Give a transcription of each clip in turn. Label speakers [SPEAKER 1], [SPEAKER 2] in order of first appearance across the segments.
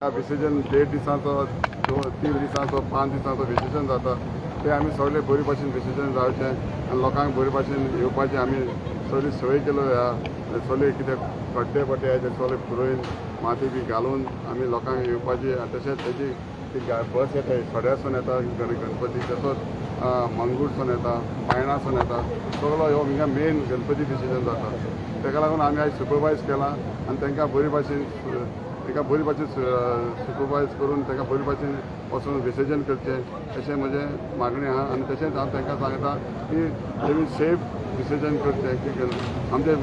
[SPEAKER 1] विसर्जन 1.5 दिसांचो, 2-3 दिसांचो, 5 दिसांचो विसर्जन जाता. ते आमी सगळे बरे भाशेन विसर्जन जावचें आनी लोकांक बरे भाशेन येवपाचें आमी सगळी सोय केलो. ह्या सगळे कितें खड्डे पट्टे आहा ते सगळे पुरोवन माती बी घालून आमी लोकांक येवपाची. तशेंच तेजी ती बस येता सड्यासून येता गणपती, तसोच मंगूरसून येता, बायणासून येता, सगळो ह्यो हिंगा मेन गणपती विसर्जन जाता. ताका लागून आमी आयज सुपरवायज केलां आनी तांकां बरी भाशेन सुपरवायज करून तांकां बरी भाशेन वचून विसर्जन करचें अशें म्हजें मागणें आहा. आनी तशेंच हांव तांकां सांगता की तेमी सेफ विसर्जन करचें की आमचे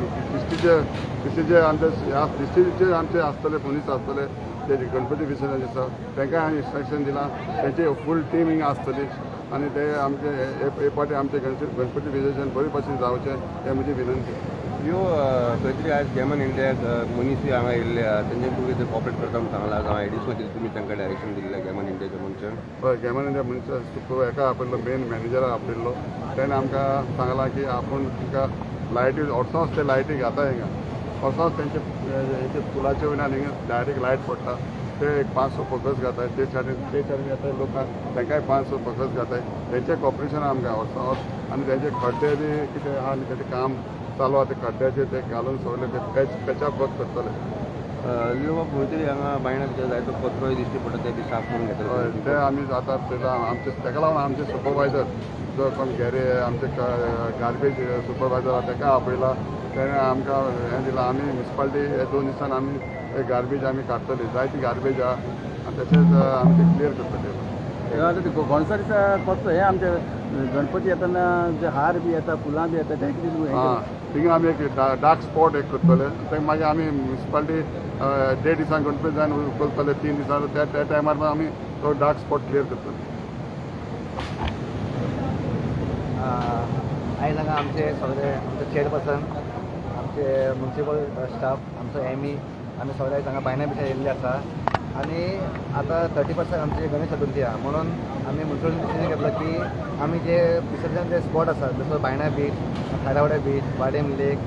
[SPEAKER 1] क्रिस्तीचे आमचे ह्या क्रिस्तीचे आमचे आसतले पुलीस आसतले ते गणपती विसर्जन दिसा तांकां हांवें इन्स्ट्रक्शन दिलां. तेंची फूल टीम हिंगा आसतली आनी ते आमचे हे फावटी आमचे गणपती विसर्जन बरे भाशेन जावचें हें म्हजी विनंती.
[SPEAKER 2] ह्यो खंय तरी आयज गॅमन इंडियाक मनीसूय हांगा येयल्ले आहा, तेंच्यानी तुमी कितें कॉपरेट करता म्हूण सांगलां जावं एडिशनल तुमी तांकां डायरेक्शन दिल्लें गॅमन इंडियाच्या मनशान?
[SPEAKER 1] हय, गॅमन इंडिया मनशान हेका आपयल्लो, मेन मॅनेजराक आपयल्लो. तेणें आमकां सांगलां की आपूण तांकां लायटी वर्सांच ते लायटी घाता हिंगा, वर्सांच तेंचे पुलाचे वयल्यान हिंगा डायरेक्ट लायट पडटा. ते एक 500 फोकस घाताय, ते सायडीन येता लोकांक तांकांय 500 फोकस घाताय. तेंचें कॉपरेशन आमकां वर्सां वर्स. आनी तेंचे खड्डे बी कितें आहा आनी तेंचें काम चालू आहा, ते खड्ड्याचे ते घालून सगळे ते पॅचअप वर्क करतले.
[SPEAKER 2] लिओ बाब, खंय तरी हांगा बायणा भितर जायतो कचरोय दिश्टी पडटा, ते बी साफ करून घेतले?
[SPEAKER 1] हय, ते आमी आतां पळयता. आमचे ताका लागून आमचे सुपरवायजर जो कोण गॅरे आमचे गार्बेज सुपरवायजर आहा ताका आपयला. तेणें आमकां हें दिलां. आमी म्युनिसिपालिटी हे 2 दिसान आमी हे गार्बेज आमी काडटली, जायती गार्बेज आहा आनी तशेंच आमी ते क्लियर करतले.
[SPEAKER 3] आतां ते गोणसा दिसा कसो हें आमचे गणपती येतना जे हार बी येता, फुलां बी येता, ते कितें?
[SPEAKER 1] आं, थिंगा आमी एक डार्क स्पॉट एक करतले. ते मागीर आमी म्युनिसिपालिटी 1.5 दिसान गणपती जावन उखलतले, 3 दिसान त्या टायमार आमी तो डार्क स्पॉट क्लियर करतले.
[SPEAKER 4] आयज हांगा आमचे सगळे आमचे चेअरपर्सन, आमचे म्युनिसिपल स्टाफ, आमचो एम ई, आमी सगळे आयज हांगा बायणा बिचार येयल्ले आसा. आनी आतां 31 आमची गणेश चतुर्थी आहा म्हणून आमी म्युनिसिपल डिसिजन घेतला की आमी जे विसर्जन जे स्पॉट आसा जसो बायणा बीच, खारावडे बीच, वाडेम लेक,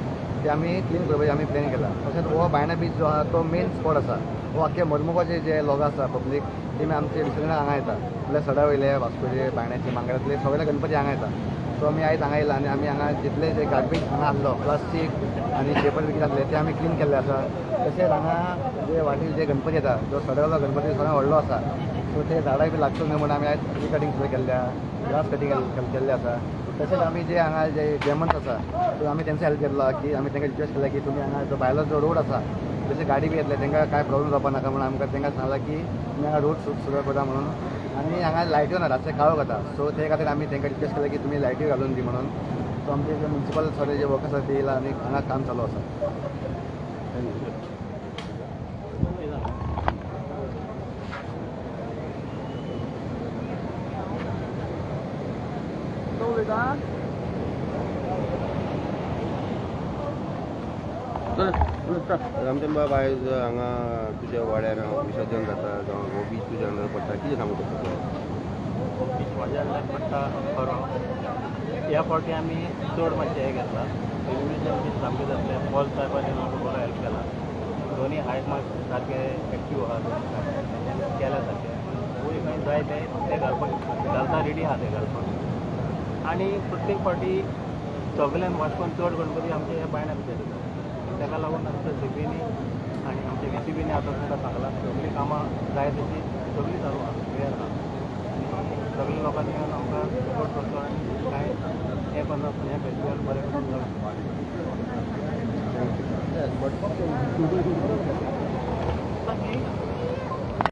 [SPEAKER 4] ते आमी क्लीन करपाचे आमी प्लॅन केला. तशेंच हो बायणा बीच जो आहा तो मेन स्पॉट आसा. हो आख्खे मरमुगाचे जे लोक आसा पब्लीक ते आमचे विसर्जनाक हांगा येता. म्हणल्यार सडा वयले, वास्कोचे, बायणाचे, मांगरातले सगळे गणपती हांगा येता. सो आमी आयज हांगा येयला आनी आमी हांगा जितले जे गार्बेज हांगा आहलो, प्लास्टीक आनी पेपर बी कितें आसले ते आमी क्लीन केल्ले आसा. तशेंच हांगा जे वाटेर जे गणपती येता, जो सड्यावयलो गणपती सगळ्यांत व्हडलो आसा, सो ते झाडां बी लागचो न्हय म्हणून आमी आयज ट्री कटींग सुद्दां केल्ले आहा, ग्रास कटींग केल्लें आसा. तशेंच आमी जे हांगा जे गेमन्स आसा सो आमी तेंचो हेल्प घेतला की आमी तांकां रिक्वेस्ट केला की तुमी हांगा जो भायलो जो रोड आसा जशे गाडी बी येतले तांकां कांय प्रॉब्लम जावपा नाका म्हणून आमकां तांकां सांगलां की तुमी हांगा रोड सुद्दां करा म्हणून. आनी हांगा लायट्यो ना, रातचे काळोख जाता, सो ते खातीर आमी तांकां रिक्वेस्ट केला की तुमी लायट्यो घालून दी म्हणून. सो आमचे जे म्युनिसिपल सगळे जे वर्कर्स आसा ते येयला आनी हांगा काम चालू आसा.
[SPEAKER 2] रामचंद्र बाब, आयज हांगा तुज्या वाड्यार विसर्जन जाता जावं हो बीच तुज्या अंडर पडटा, कितें सांगू शकता तूं?
[SPEAKER 5] हो बीच म्हाज्या अंडर पडटा खरो. ह्या फावटी आमी चड मातशें हें घेतलां, एल्युमिनेशन बी सामकें जातलें. पॉल साहेबांनी आमकां बरो हेल्प केला. दोनी हायक मात सारके एक्टीव आहा, तेंच्यांनी केल्या सारकें वयर खंय जाय ते घालपाक घालता, रेडी आहा ते घालपाक. आनी प्रत्येक फावटी सगल्यान वास्कोन चड गणपती आमचे ह्या बायणा बिचार येता. ताका लागून आमच्या सीबीनी आनी आमच्या व्ही सी बीनी आतां तांकां सांगलां, सगळीं कामां जाय तशी सगळीं चालू आहा, क्लियर आहा. आनी सगळ्या लोकांनी येवन आमकां सपोर्ट करचो आनी कांय हें करनासतना हें फेस्टिवल बरें भशेन जावचें.